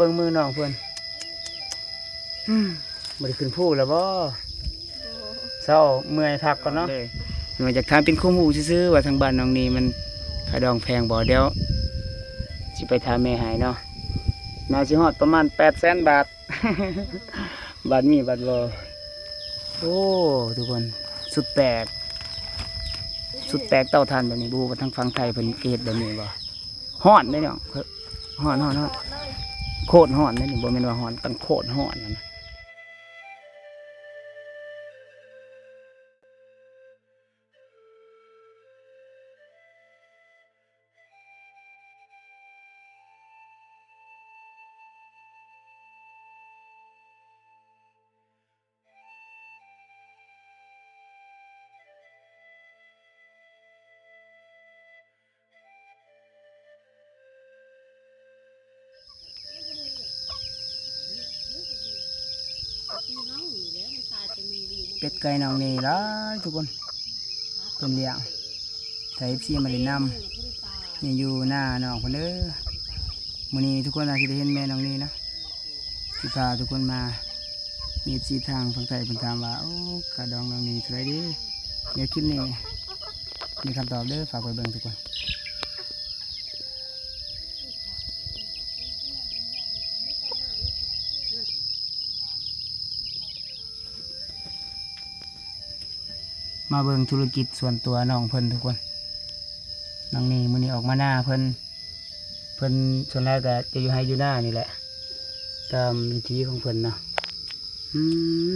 ເບິ່ງມືນ້ອງເພິ່ນ ອືມ ບໍ່ໄດ້ຂຶ້ນພູແລ້ວບໍ່? ບໍ່ ເຊົາ ເມື່ອຍ ພັກກ່ອນເນາະ. ເລີຍ ວ່າຢາກຖາມເປັນຄວາມຮູ້ຊື່ໆ ວ່າທາງບ້ານນ້ອງນີ້ມັນຄ່າດອງແພງບໍ່? ດຽວຊິໄປຖາມແມ່ໃຫ້ເນາະ. ໜ້າຊິຮອດປະມານແປດແສນບາດ ບາດມີບາດບໍ່. ໂອ້ ທຸກຄົນ ສຸດແປກ ສຸດແປກ ເຕົາຖ່ານແບບນີ້ ບໍ່ຮູ້ວ່າທາງຝັ່ງໄທເພິ່ນເຮັດແບບນີ້ບໍ່? ຮ້ອນເດ້ເນາະ ຮ້ອນ ຮ້ອນ ຮ້ອນ ໂຄດຮ້ອນເດ້ນີ້ ບໍ່ແມ່ນວ່າຮ້ອນ ຕັ້ງໂຄດຮ້ອນນັ້ນນະ. ເປັດໄກ່ນ້ອງນີ້ຫຼາຍທຸກຄົນ ເພິ່ນລ້ຽງ ຖ້າເອັຟຊີມາຫຼິ້ນນຳ ນີ້ຢູ່ໜ້ານ້ອງເພິ່ນເດີ. ມື້ນີ້ທຸກຄົນອາດຊິໄດ້ເຫັນແມ່ນ້ອງນີ້ເນາະ ຊິພາທຸກຄົນມາ. ມີເອັຟຊີທາງຝັ່ງໄທເພິ່ນຖາມວ່າ ໂອ້ ຄ່າດອງນ້ອງນີ້ເທົ່າໃດເດ? ດຽວຄລິບນີ້ມີຄຳຕອບເດີ ຝາກໄວ້ເບິ່ງທຸກຄົນ. ມາເບິ່ງທຸລະກິດສ່ວນຕົວນ້ອງເພິ່ນທຸກຄົນ. ນ້ອງນີ້ມື້ນີ້ອອກມານາເພິ່ນ ເພິ່ນສ່ວນຫຼາຍກະຈະຢູ່ໄຮ່ຢູ່ນານີ້ແຫຼະ ຕາມວິຖີຂອງເພິ່ນເນາະ. ອືມ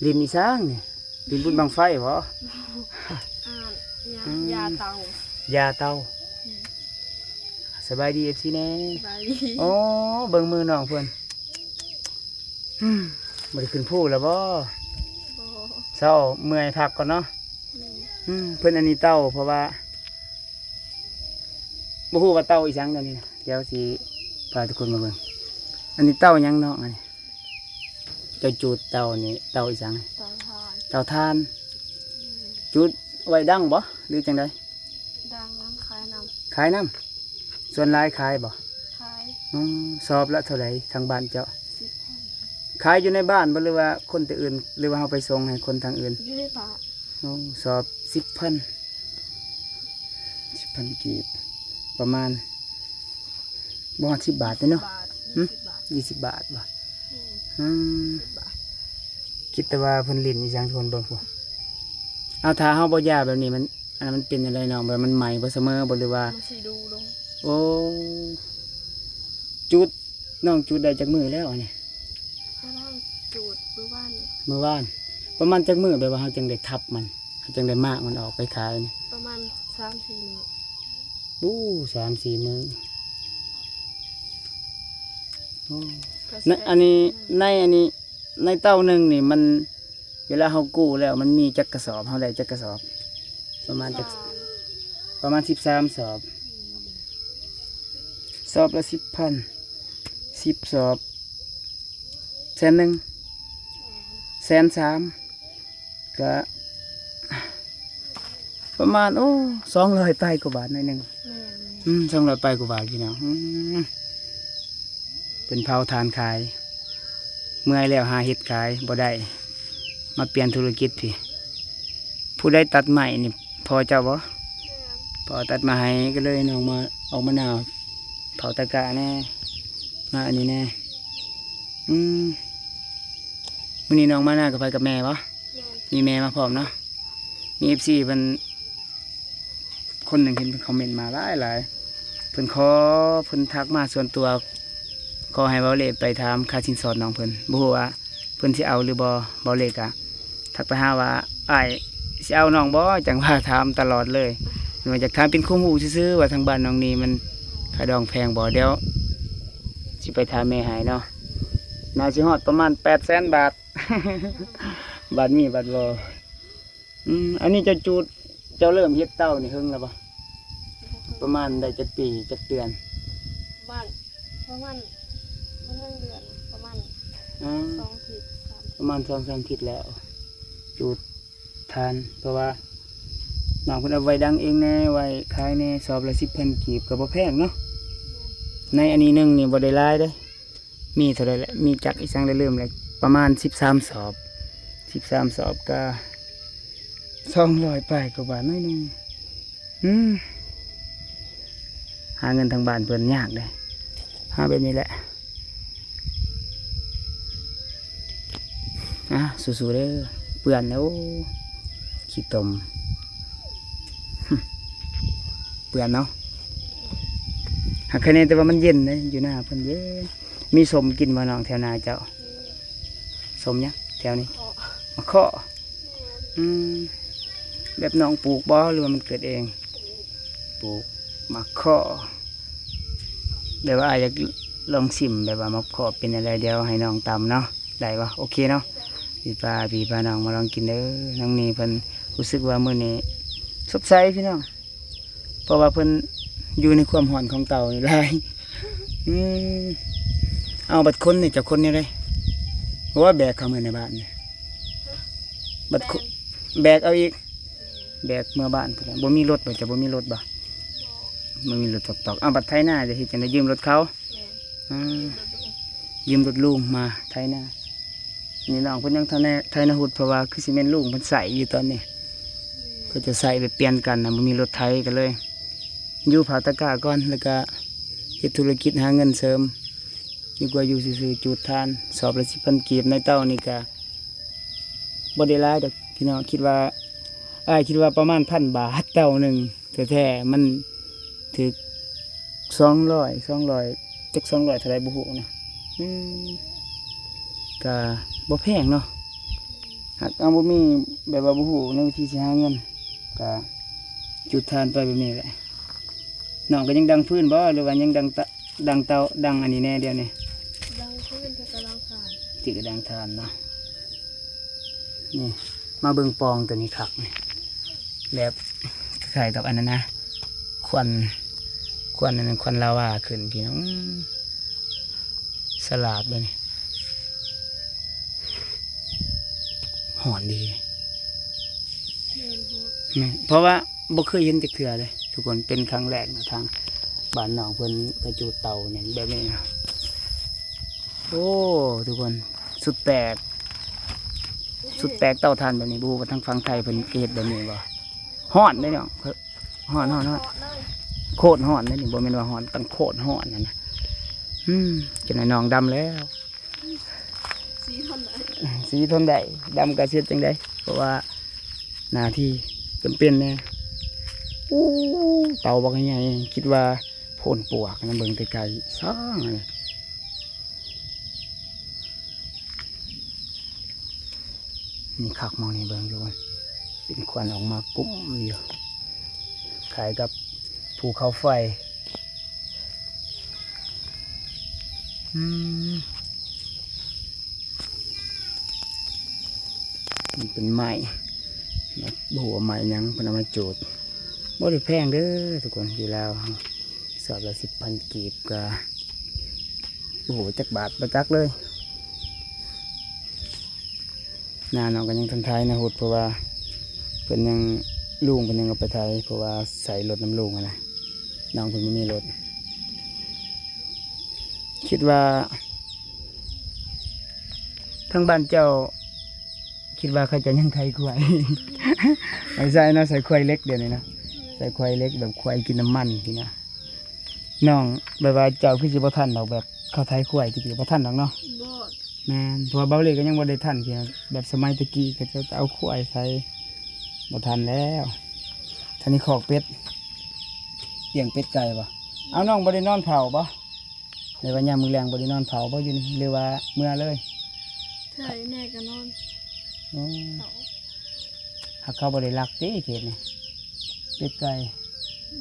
ຫຼິ້ນອີ່ສັງນີ້? ຫຼິ້ນບຸນບັ້ງໄຟບໍ? ອ່າ ຢາ ອືມ ຢາເຕົາ ຢາເຕົາ. ອືມ ສະບາຍດີເອັຟຊີແດ່. ສະບາຍດີ. ໂອ້ ເບິ່ງມືນ້ອງເພິ່ນ ອືມ ບໍ່ໄດ້ຂຶ້ນພູແລ້ວບໍ? ບໍ່ ເຊົາ ເມື່ອຍ ພັກກ່ອນເນາະ. ແມ່ນ. ອືມ ເພິ່ນອັນນີ້ເຕົາ ເພາະວ່າ ບໍ່ຮູ້ວ່າເຕົາອີ່ສັງດຽວນີ້ນະ. ດຽວຊິພາທຸກຄົນມາເບິ່ງ ອັນນີ້ເຕົາຫຍັງນ້ອງ? ອັນນີ້ເຈົ້າຈູດເຕົານີ້ ເຕົາອີ່ສັງ? ເຕົາຖ່ານ. ເຕົາຖ່ານ. ອືມ ຈູດໄວ້ດັງບໍ ຫຼືຈັ່ງໃດ? ດັງນຳ ຂາຍນຳ. ຂາຍນຳ. ສ່ວນຫຼາຍຂາຍບໍ? ຂາຍ. ອືມ ສອບລະເທົ່າໃດທາງບ້ານເຈົ້າ? ສິບພັນ. ຂາຍຢູ່ໃນບ້ານບໍ ຫຼືວ່າຄົນແຕ່ອື່ນ ຫຼືວ່າເຮົາໄປສົ່ງໃຫ້ຄົນທາງອື່ນ? ຢູ່ໃນບ້ານ. ໂອ້ ສອບສິບພັນ ສິບພັນກີບ ປະມານບໍ່ຮອດສິບບາດເດ້ເນາະ. ບາດ. ຫຶ? ຍີ່ສິບບາດ. ຍີ່ສິບບາດບໍ? ອືມ ອືມ ສິບບາດ. ຄິດແຕ່ວ່າເພິ່ນຫຼິ້ນອີ່ຫຍັງ ທຸກຄົນເບິ່ງພຸ້ນ. ເອົາ ຖ້າເຮົາບໍ່ຢາແບບນີ້ ມັນ ອັນນັ້ນມັນເປັນຈັ່ງໃດນ້ອງ? ແບບມັນໄໝບໍ່ສະເໝີບໍ່ ຫຼືວ່າ? ມັນຊິດູລົງ. ໂອ້ ຈູດ ນ້ອງຈູດໄດ້ຈັກມື້ແລ້ວອັນນີ້? ກຳລັງຈູດມື້ວານນີ້. ມື້ວານ. ປະມານຈັກມື້ ແບບວ່າເຮົາຈັ່ງໄດ້ທັບມັນ ເຮົາຈັ່ງໄດ້ມາກມັນອອກໄປຂາຍນີ້? ປະມານສາມສີ່ມື້. ໂອ້ ສາມສີ່ມື້. ໂອ້ ໃນອັນນີ້ ໃນອັນນີ້ ໃນເຕົາໜຶ່ງນີ້ມັນ ເວລາເຮົາກູ້ແລ້ວມັນມີຈັກກະສອບ? ເຮົາໄດ້ຈັກກະສອບ? ປະມານຈັກ ປະມານສິບສາມສອບ. ອືມ ສອບລະສິບພັນ ສິບສອບ ແສນໜຶ່ງ ແສນສາມ ກະປະມານ ໂອ້ ສອງຮ້ອຍປາຍກວ່າບາດໜ້ອຍໜຶ່ງ. ແມ່ນ. ອືມ ສອງຮ້ອຍປາຍກວ່າບາດພີ່ນ້ອງ. ອືມ ເປັນເຜົາຖ່ານຂາຍ ເມື່ອຍແລ້ວຫາເຮັດຂາຍບໍ່ໄດ້ ມາປ່ຽນທຸລະກິດພີ້. ຜູ້ໃດຕັດໄມ້ນີ້ ພໍ່ເຈົ້າບໍ? ແມ່ນ. ພໍ່ຕັດມາໃຫ້ ກໍເລີຍນ້ອງມາ ອອກມາໜ້າ ເຜົາຕະກະແດ່ ມາອັນນີ້ແດ່. ອືມ ມື້ນີ້ນ້ອງມາໜ້າກັບໃຜ ກັບແມ່ບໍ? ແມ່ນ. ມີແມ່ມາພ້ອມເນາະ. ມີເອັຟຊີເພິ່ນ ຄົນໜຶ່ງເຫັນເພິ່ນຄອມເມັນມາຫຼາຍໆ ເພິ່ນຂໍ ເພິ່ນທັກມາສ່ວນຕົວ ຂໍໃຫ້ເບົາເລໄປຖາມຄ່າສິນສອດນ້ອງເພິ່ນ ບໍ່ຮູ້ວ່າເພິ່ນຊິເອົາຫຼືບໍ່. ເບົາເລກະທັກໄປຫາວ່າ ອ້າຍຊິເອົານ້ອງບໍ່? ຈັ່ງວ່າຖາມຕະຫຼອດເລີຍ ວ່າຢາກຖາມເປັນຄວາມຮູ້ຊື່ໆ ວ່າທາງບ້ານນ້ອງນີ້ມັນຄ່າດອງແພງບໍ່. ດຽວຊິໄປຖາມແມ່ໃຫ້ເນາະ. ໜ້າຊິຮອດປະມານແປດແສນບາດ ບາດມີບາດບໍ່. ອືມ ອັນນີ້ເຈົ້າຈູດ ເຈົ້າເລີ່ມເຮັດເຕົານີ້ເຫິງແລ້ວບໍ່? ປະມານໄດ້ຈັກປີ ຈັກເດືອນ? ປະມານ ປະມານ ບໍ່ເຖິງເດືອນ ປະມານ ອືມ ສອງອາທິດ ສາມອາທິດ ປະມານສອງສາມອາທິດແລ້ວ ຈູດຖ່ານ ເພາະວ່ານ້ອງເພິ່ນເອົາໄວ້ດັງເອງແດ່ ໄວ້ຂາຍແດ່ ສອບລະສິບພັນກີບ ກໍບໍ່ແພງເນາະ. ແມ່ນ. ໃນອັນນີ້ໜຶ່ງນີ້ບໍ່ໄດ້ຫຼາຍເດ້ ມີເທົ່າໃດແຫຼະ ມີຈັກອີ່ສັງໄດ້ລືມແລ້ວ ປະມານສິບສາມສອບ ສິບສາມສອບກະສອງຮ້ອຍປາຍກວ່າບາດໜ້ອຍໜຶ່ງ. ອືມ ຫາເງິນທາງບ້ານເພິ່ນຍາກເດ້ ຫາແບບນີ້ແຫຼະ. ອ່າ ສູ້ໆເດີ ເປື້ອນແລ້ວ ໂອ້ ຂີ້ຕົມ ເປື້ອນເນາະ. ຫາກໃຄແນ່ແຕ່ວ່າມັນເຢັນເດ້ ຢູ່ໜ້າເພິ່ນເຢັນ. ມີສົ້ມກິນບໍ່ນ້ອງ ແຖວໜ້າເຈົ້າ? ສົ້ມຫຍັງແຖວນີ້? ໝາກເຄາະ. ອືມ ແບບນ້ອງປູກບໍ່ ຫຼືວ່າມັນເກີດເອງ? ປູກໝາກເຄາະ ແບບວ່າອ້າຍຢາກລອງຊິມ ແບບວ່າໝາກເຄາະເປັນແນວໃດ ດຽວໃຫ້ນ້ອງຕຳເນາະ ໄດ້ບໍ່? ໂອເຄເນາະ ຊິພາພີ່ພານ້ອງມາລອງກິນເດີ. ນ້ອງນີ້ເພິ່ນຮູ້ສຶກວ່າມື້ນີ້ສົດໃສພີ່ນ້ອງ ເພາະວ່າເພິ່ນຢູ່ໃນຄວາມຮ້ອນຂອງເຕົານີ້ຫຼາຍ. ອືມ ເອົາ ບັດຄົນນີ້ ເຈົ້າຄົນແນວໃດ? ໂອ້ຍ ແບກເຂົ້າເມືອໃນບ້ານນີ້ ບັດຄົນ ແບກເອົາອີກ ແບກເມືອບ້ານພຸ້ນແຫຼະ. ບໍ່ມີລົດບໍ່? ເຈົ້າບໍ່ມີລົດບໍ່? ບໍ່ມີລົດຕອກໆ. ເອົາ ບັດໄຖນາຈະເຮັດຈັ່ງໃດ? ຢືມລົດເຂົາ? ແມ່ນ ອືມ ຢືມລົດລຸງ ຢືມລົດລຸງມາໄຖນາ. ນີ້ນ້ອງເພິ່ນຍັງທັນໄດ້ໄຖນາຮຸດ ເພາະວ່າຄືຊິແມ່ນລຸງເພິ່ນໃຊ້ຢູ່ຕອນນີ້ ເພິ່ນຈະໃຊ້ແບບປ່ຽນກັນນະ ບໍ່ມີລົດໄຖ ກໍເລີຍຢູ່ເຜົາຕະກ້າກ່ອນ ແລ້ວກໍເຮັດທຸລະກິດຫາເງິນເສີມ ດີກວ່າຢູ່ຊື່ໆ ຈູດຖ່ານ ສອບລະສິບພັນກີບ. ໃນເຕົານີ້ກໍບໍ່ໄດ້ຫຼາຍດອກພີ່ນ້ອງ ຄິດວ່າ ອ້າຍຄິດວ່າປະມານພັນບາດ ເຕົາໜຶ່ງແທ້ໆ ມັນຖືກ ສອງຮ້ອຍ ສອງຮ້ອຍ ຈັກສອງຮ້ອຍເທົ່າໃດບໍ່ຮູ້ນະ. ອືມ ກະບໍ່ແພງເນາະ ຫາກເຮົາບໍ່ມີ ແບບວ່າບໍ່ຮູ້ໃນວິທີຊິຫາເງິນ ກະຈູດຖ່ານໄປແບບນີ້ແຫຼະ. ນ້ອງກໍຍັງດັງຟືນບໍ່ ຫຼືວ່າຍັງດັງຕະ ດັງເຕົາ ດັງອັນນີ້ແດ່ດຽວນີ້? ດັງຟືນ ແຕ່ກໍດັງຖ່ານ ຕິກະດັງຖ່ານເນາະ. ນີ້ ມາເບິ່ງປ່ອງຕົວນີ້ຄັກນີ້ ແບບຄ້າຍໆກັບອັນນັ້ນນະ ຄວັນ ຄວັນອັນນັ້ນ ຄວັນລາວາຂຶ້ນພີ່ນ້ອງ. ອືມ ສະຫຼາດເດ້ນີ້ ຮ້ອນດີ. ແມ່ນ ເພາະວ່າບໍ່ເຄີຍເຫັນຈັກເທື່ອເດ້ທຸກຄົນ ເປັນຄັ້ງແລກນະ ທາງບ້ານນ້ອງເພິ່ນໄປຈູດເຕົາຫຍັງແບບນີ້ນະ. ໂອ້ ທຸກຄົນ ສຸດແປກ ສຸດແປກ ເຕົາຖ່ານແບບນີ້ ບໍ່ຮູ້ວ່າທາງຝັ່ງໄທເພິ່ນເຮັດແບບນີ້ບໍ່? ຮ້ອນເດ້ນ້ອງ ຮ້ອນ ຮ້ອນ ຮ້ອນ ໂຄດຮ້ອນເດ້ນີ້ ບໍ່ແມ່ນວ່າຮ້ອນ ຕັ້ງໂຄດຮ້ອນຫັ້ນນະ. ອືມ ຈັ່ງໃດນ້ອງດຳແລ້ວ ສີທົນໄດ້ ສີທົນໄດ້ ດຳກໍຊິເຮັດຈັ່ງໃດ ເພາະວ່າໜ້າທີ່ຈຳເປັນແດ່. ໂອ້ ເຕົາບັກໃຫຍ່ ຄິດວ່າໂພນປວກນະ ເບິ່ງໄກໆ ຊ່າງ ນີ້ຄັກໝ່ອງນີ້ ເບິ່ງຢູ່ ເປັນຄວັນອອກມາກຸ້ມຢູ່ ຄ້າຍກັບພູເຂົາໄຟ. ອືມ ມັນເປັນໄມ້ ບໍ່ຮູ້ວ່າໄມ້ຫຍັງ ເພິ່ນເອົາມາຈູດ. ບໍ່ໄດ້ແພງເດີທຸກຄົນ ຢູ່ລາວເຮົາ ສອບລະສິບພັນກີບ ກໍບໍ່ຮູ້ຈັກບາດ ບໍ່ຈັກເລີຍ. ນານ້ອງກໍຍັງທັນຖ່າຍນາຮຸດ ເພາະວ່າເພິ່ນຍັງ ລຸງເພິ່ນຍັງເອົາໄປໄຖ ເພາະວ່າໃຊ້ລົດນຳລຸງຫັ້ນນະ ນ້ອງເພິ່ນບໍ່ມີລົດ. ຄິດວ່າທາງບ້ານເຈົ້າ ຄິດວ່າເຂົາເຈົ້າຍັງໄຖຄວາຍ ບໍ່ໃຊ້ເນາະ ໃຊ້ຄວາຍເຫຼັກດຽວນີ້ນະ ໃຊ້ຄວາຍເຫຼັກແບບຄວາຍກິນນ້ຳມັນຊີ້ນະ. ນ້ອງ ແບບວ່າເຈົ້າຄືຊິບໍ່ທັນດອກ ແບບເຂົາໄຖຄວາຍແຕ່ກີ້ ບໍ່ທັນດອກເນາະ. ບໍ່ ແມ່ນ ເພາະວ່າເບົາເລກກໍຍັງບໍ່ໄດ້ທັນ ແບບສະໄໝແຕ່ກີ້ເຂົາເຈົ້າຈະເອົາຄວາຍໃສ່ ບໍ່ທັນແລ້ວ. ທ່ານນີ້ຄອກເປັດ ລ້ຽງເປັດໄກ່ບໍ່? ເອົາ ນ້ອງບໍ່ໄດ້ນອນເຝົ້າບໍ່? ແບບວ່າຍາມມື້ແລງບໍ່ໄດ້ນອນເຝົ້າບໍ່ຢູ່ນີ້ ຫຼືວ່າເມືອເລີຍ? ໄຖແນ່ກໍນອນ. ໂອ້ ເຝົ້າ ຫາກເຂົາບໍ່ໄດ້ລັກຕິເຂດນີ້ ເປັດໄກ່?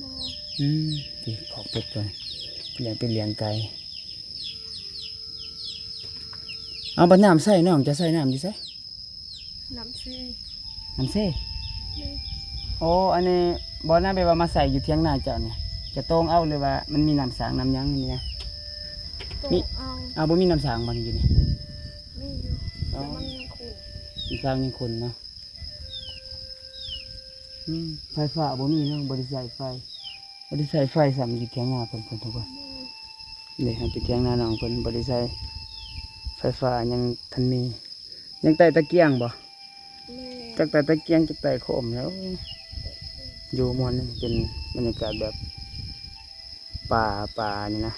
ບໍ່ ອືມ ຕິ ຂອງເປັດຕົວນີ້ ລ້ຽງເປັດລ້ຽງໄກ່. ເອົາ ບັດນ້ຳໃຊ້ ນ້ອງຈະໃຊ້ນ້ຳຢູ່ໃສ? ນ້ຳເຊ ນ້ຳເຊ. ໂອ້ ອັນນີ້ບໍ່ນະ ແບບວ່າມາໃຊ້ຢູ່ຖຽງນາເຈົ້ານີ້ ຈະໂຕ່ງເອົາ ຫຼືວ່າມັນມີນ້ຳສ້າງນ້ຳຫຍັງນີ້ນະ? ມີ ເອົາ ບໍ່ມີນ້ຳສ້າງບໍ່ນີ້ຢູ່ນີ້? ມີຢູ່ ອໍ ແຕ່ມັນຍັງຂຸ້ນ ນ້ຳສ້າງຍັງຂຸ້ນເນາະ. ອືມ ໄຟຟ້າບໍ່ມີເນາະ ບໍ່ໄດ້ໃຊ້ໄຟ ບໍ່ໄດ້ໃຊ້ໄຟຊ້ຳ ຢູ່ຖຽງນາເພິ່ນ ເພິ່ນທຸກຄົນ. ບໍ່ ນີ້ ເຮົາໄປຖຽງນານ້ອງເພິ່ນ ບໍ່ໄດ້ໃຊ້ໄຟຟ້າ ຍັງທັນມີ ຍັງໄຕ້ຕະກຽງບໍ່? ແມ່ນ ຈັກໄຕ້ຕະກຽງ ຈັກໄຕ້ໂຄມແລ້ວ. ຢູ່ມ່ວນ ເປັນບັນຍາກາດແບບປ່າ ປ່ານີ້ນະ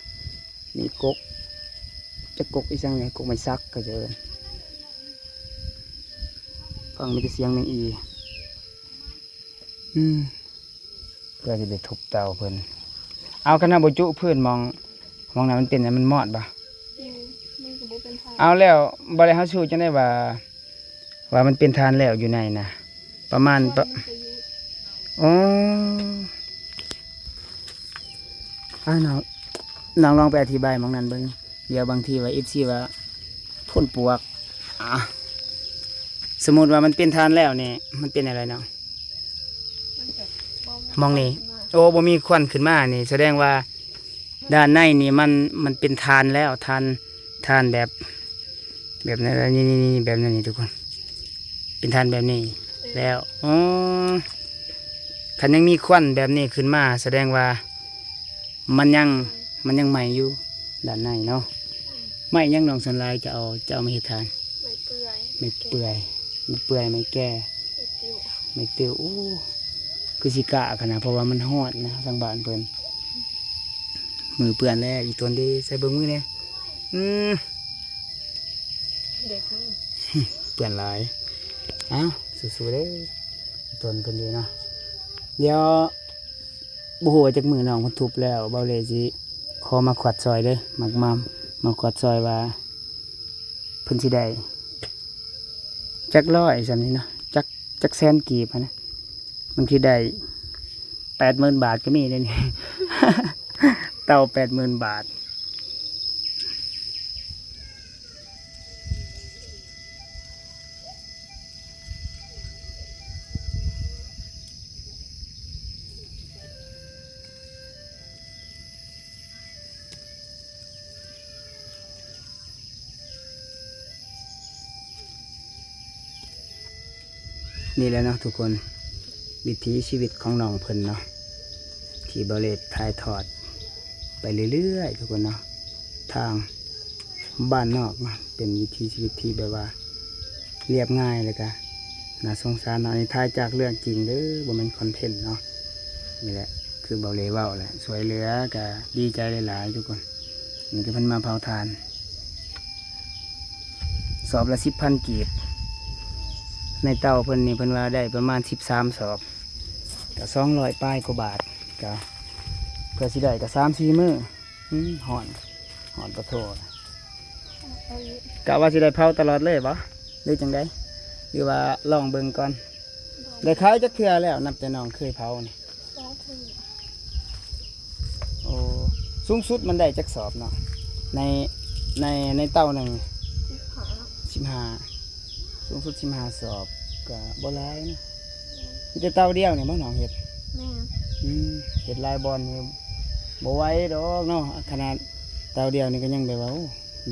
ມີກົກ ຈັກກົກອີ່ຫຍັງນີ້ ກົກໄມ້ສັກເຂົາເຈົ້າເອີ້ນ. ຟັງມີແຕ່ສຽງແມງອີ່. ອືມ ເພື່ອຊິໄດ້ທຸບເຕົາເພິ່ນ. ເອົາ ຄັນວ່າບໍ່ຈຸພື້ນ ໝ່ອງ ໝ່ອງນັ້ນມັນເປັນຫຍັງ ມັນມອດບໍ່? ແມ່ນ ມັນກໍບໍ່ເປັນທານ. ເອົາ ແລ້ວບາດນີ້ເຮົາຊິຮູ້ຈັ່ງໃດວ່າ ວ່າມັນເປັນທານແລ້ວຢູ່ໃນນະ? ປະມານ ມັນກໍຢູ່ ອໍ ອາ ນ້ອງ ນ້ອງລອງໄປອະທິບາຍໝ່ອງນັ້ນເບິ່ງ. ດຽວບາງທີວ່າ ເອັຟຊີ ວ່າ ໂພນປວກ ອາ ສົມມຸດວ່າມັນເປັນທານແລ້ວນີ້ ມັນເປັນຈັ່ງໃດເນາະ? ມັນກໍບໍ່ມີ ໝ່ອງນີ້ ຄວັນຂຶ້ນມາ ໂອ້ ບໍ່ມີຄວັນຂຶ້ນມານີ້ ສະແດງວ່າດ້ານໃນນີ້ມັນ ມັນເປັນທານແລ້ວ ທານ ທານແບບ ແບບນັ້ນ ນີ້ໆໆ ແບບນັ້ນນີ້ທຸກຄົນ ເປັນທານແບບນີ້ແລ້ວ. ເອີ ອໍ ຄັນຍັງມີຄວັນແບບນີ້ຂຶ້ນມາ ສະແດງວ່າມັນຍັງ ມັນຍັງໄໝ້ຢູ່ດ້ານໃນເນາະ. ໄມ້ຫຍັງນ້ອງ ສ່ວນຫຼາຍຈະເອົາ ຈະເອົາມາເຮັດທານ? ໄມ້ເປື່ອຍ ໄມ້ເປື່ອຍ ໄມ້ເປື່ອຍ ໄມ້ແກ່ ໄມ້ຕິ້ວ ໄມ້ຕິ້ວ. ໂອ້ ຄືຊິກ້າຂະໜາດ ເພາະວ່າມັນຮ້ອນນະ ທາງບ້ານເພິ່ນ. ມືເປື້ອນແລ້ວ ອີ່ຕົນເດ້ ໃສ່ເບິ່ງມືແດ່. ອືມ ເດັກ ເປື້ອນຫຼາຍ. ເອົ້າ ສູ້ໆເດີ ອີ່ຕົນເພິ່ນເດ້ເນາະ. ດຽວ ບໍ່ຮູ້ວ່າຈັກມື້ນ້ອງເພິ່ນທຸບແລ້ວ ເບົາເລຊິຂໍມາຂວັດຊ່ອຍເດີ ມາ ມາ ມາຂວັດຊ່ອຍວ່າເພິ່ນຊິໄດ້ຈັກຮ້ອຍຊ່ຳນີ້ເນາະ ຈັກ ຈັກແສນກີບຫັ້ນນະ. ບາງທີໄດ້ແປດໝື່ນບາດກໍມີເດ້ນີ້ ເຕົາແປດໝື່ນບາດ. ນີ້ແຫຼະເນາະທຸກຄົນ ວິຖີຊີວິດຂອງນ້ອງເພິ່ນເນາະ ທີ່ເບົາເລດຖ່າຍທອດໄປເລື້ອຍໆ ທຸກຄົນເນາະ. ທາງບ້ານນອກເນາະ ເປັນວິຖີຊີວິດທີ່ແບບວ່າລຽບງ່າຍ ແລ້ວກະໜ້າສົງສານເນາະ. ອັນນີ້ຖ່າຍຈາກເລື່ອງຈິງເດີ ບໍ່ແມ່ນຄອນເທັນເນາະ. ນີ້ແຫຼະ ຄືເບົາເລເວົ້າແຫຼະ ຊ່ວຍເຫຼືອກະດີໃຈຫຼາຍໆ ທຸກຄົນ. ນີ້ຄືເພິ່ນມາເຜົາຖ່ານ ສອບລະສິບພັນກີບ ໃນເຕົາເພິ່ນນີ້ ເພິ່ນວ່າໄດ້ປະມານສິບສາມສອບ ກະສອງຮ້ອຍປາຍກວ່າບາດ ກະເພື່ອຊິໄດ້ກະສາມສີ່ມື້. ອືມ ຮ້ອນ ຮ້ອນປະໂທ. ກະວ່າຊິໄດ້ເຜົາຕະຫຼອດເລີຍບໍ່ ຫຼືຈັ່ງໃດ ຫຼືວ່າລອງເບິ່ງກ່ອນ? ໄດ້ຂາຍຈັກເທື່ອແລ້ວ ນັບແຕ່ນ້ອງເຄີຍເຜົານີ້? ສອງເທື່ອ. ໂອ້ ສູງສຸດມັນໄດ້ຈັກສອບເນາະ ໃນ ໃນ ໃນເຕົາໜຶ່ງ? ສິບຫ້າ ສິບຫ້າ. ສູງສຸດສິບຫ້າສອບ ກະບໍ່ຫຼາຍເນາະ. ມີແຕ່ເຕົາດຽວນີ້ບໍ່ນ້ອງເຮັດ? ແມ່ນ. ອືມ ເຮັດຫຼາຍບ່ອນນີ້ບໍ່ໄຫວດອກເນາະ ຂະໜາດເຕົາດຽວນີ້ກໍຍັງແບບວ່າ ໂອ້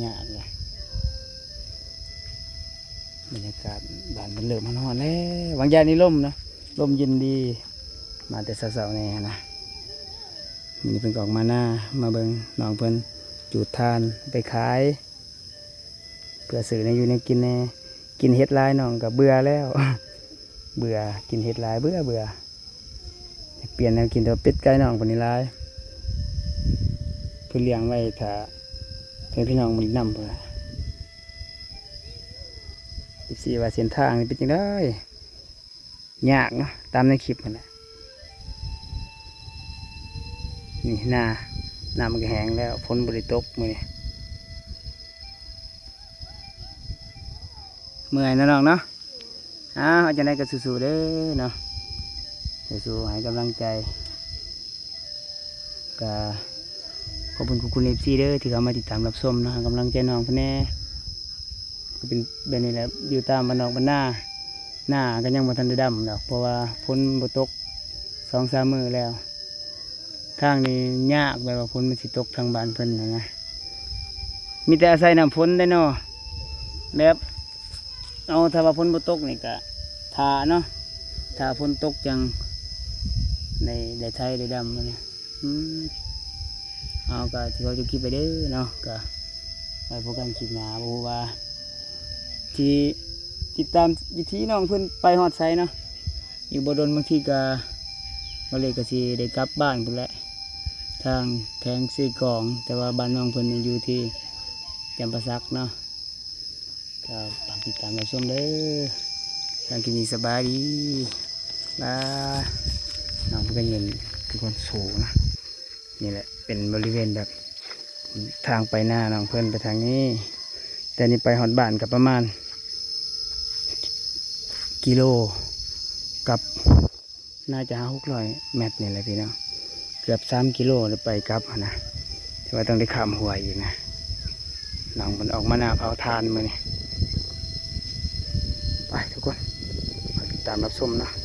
ຍາກລະ. ບັນຍາກາດບ້ານເພິ່ນເລີ່ມຮ້ອນໆແລ້ວ ບາງຢ່າງນີ້ລົມເນາະ ລົມເຢັນດີ ມາແຕ່ເຊົ້າໆແດ່ຫັ້ນນະ. ມື້ນີ້ເພິ່ນກໍອອກມານາ ມາເບິ່ງນ້ອງເພິ່ນຈູດຖ່ານໄປຂາຍ ເພື່ອຊື້ແນວຢູ່ແນວກິນແດ່. ກິນເຫັດຫຼາຍນ້ອງກໍເບື່ອແລ້ວ ເບື່ອ ກິນເຫັດຫຼາຍເບື່ອໆ. ຢາກປ່ຽນແນວກິນ ແຕ່ວ່າເປັດໄກ່ນ້ອງເພິ່ນນີ້ຫຼາຍ ເພິ່ນລ້ຽງໄວ້ຖ້າເພື່ອນພີ່ນ້ອງມາຫຼິ້ນນຳພຸ້ນລະ. ເອັຟຊີວ່າເສັ້ນທາງນີ້ເປັນຈັ່ງໃດ? ຍາກເນາະ ຕາມໃນຄລິບຫັ້ນແຫຼະ. ນີ້ນາ ນ້ຳມັນກໍແຫ້ງແລ້ວ ຝົນບໍ່ໄດ້ຕົກມື້ນີ້. ເມື່ອຍເນາະນ້ອງເນາະ. ອ້າວ ຈັ່ງໃດກໍສູ້ໆເດີເນາະ ສູ້ໆໃຫ້ກຳລັງໃຈ. ກະຂອບຄຸນຂອບຄຸນເອັຟຊີເດີ ທີ່ເຂົ້າມາຕິດຕາມຮັບຊົມເນາະ ໃຫ້ກຳລັງໃຈນ້ອງເພິ່ນແດ່. ກໍເປັນແບບນີ້ແຫຼະ ຢູ່ຕາມບ້ານນອກບ້ານນາ ນາກໍຍັງບໍ່ທັນໄດ້ດຳດອກ ເພາະວ່າຝົນບໍ່ຕົກສອງສາມມື້ແລ້ວ. ທາງນີ້ຍາກ ແບບວ່າຝົນມັນຊິຕົກທາງບ້ານເພິ່ນຫັ້ນນະ ມີແຕ່ອາໄສນ້ຳຝົນເດ້ເນາະ ແບບ ເອົາ ຖ້າວ່າຝົນບໍ່ຕົກນີ້ກະຖ້າເນາະ ຖ້າຝົນຕົກຈັ່ງໄດ້ ໄດ້ໄຖໄດ້ດຳຫັ້ນນະ. ອືມ ເຮົາກໍຊິຂໍຈົບຄລິບໄປເດີເນາະ ກໍໄວ້ພົບກັນຄລິບໜ້າ ບໍ່ຮູ້ວ່າຊິຕິດຕາມວິຖີນ້ອງເພິ່ນໄປຮອດໃສເນາະ. ອີກບໍ່ດົນບາງທີກໍ ບໍ່ເລີກກໍຊິໄດ້ກັບບ້ານພຸ້ນແຫຼະ ທາງແຂວງເຊກອງ ແຕ່ວ່າບ້ານນ້ອງເພິ່ນຢູ່ທີ່ຈຳປາສັກເນາະ. ກໍຝາກຕິດຕາມຮັບຊົມເດີ. ທາງທີ່ນີ້ສະບາຍດີ ບາຍ. ນ້ອງເພິ່ນກໍເຫັນຄືຄົນສູງນະ. ນີ້ແຫຼະເປັນບໍລິເວນແບບທາງໄປນານ້ອງເພິ່ນໄປທາງນີ້ ແຕ່ນີ້ໄປຮອດບ້ານກໍປະມານກິໂລກັບ ໜ້າຈະຫ້າຫົກຮ້ອຍແມັດນີ້ແຫຼະພີ່ນ້ອງ ເກືອບສາມກິໂລໄປກັບຫັ້ນນະ ແຕ່ວ່າຕ້ອງໄດ້ຂ້າມຫ້ວຍອີກນະ. ນ້ອງເພິ່ນອອກມາໜ້າເຜົາຖ່ານມື້ນີ້ ໄປທຸກຄົນ ມາຕິດຕາມຮັບຊົມເນາະ.